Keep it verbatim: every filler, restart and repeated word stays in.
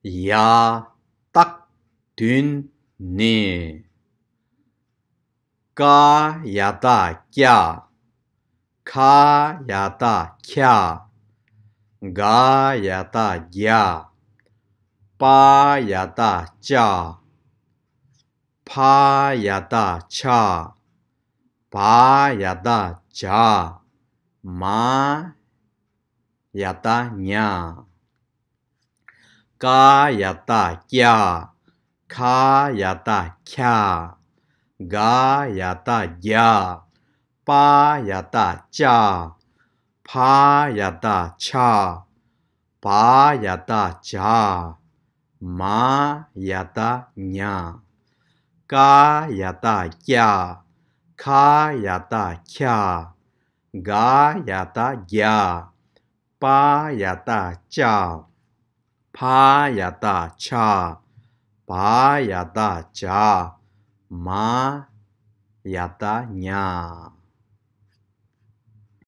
ཡ་སྟག་བདུན་ནི། ཀ་ཡ་བཏགས་ཀྱ། ཁ་ཡ་བཏགས་ཁྱ། ག་ཡ་བཏགས་གྱ། པ་ཡ་བཏགས་པྱ། ཕ་ཡ་བཏགས་པྱ། བ་ཡ་བཏགས་བྱ། མ་ཡ་བཏགས་མྱ། ཀ་ཡ་བཏགས་ཀྱ། ཁ་ཡ་བཏགས་ཁྱ། ག་ཡ་བཏགས་གྱ། པ་ཡ་བཏགས་པྱ། ཕ་ཡ་བཏགས་པྱ། བ་ཡ་བཏགས་བྱ། མ་ཡ་བཏགས་མྱ། ཀ་ཡ་བཏགས་ཀྱ། ཁ་ཡ་བཏགས་ཁྱ། ག་ཡ་བཏགས་གྱ། པ་ཡ་བཏགས་པྱ། ཕ་ཡ་བཏགས་པྱ། བ་ཡ་བཏགས་བྱ། མ་ཡ་བཏགས་མྱ།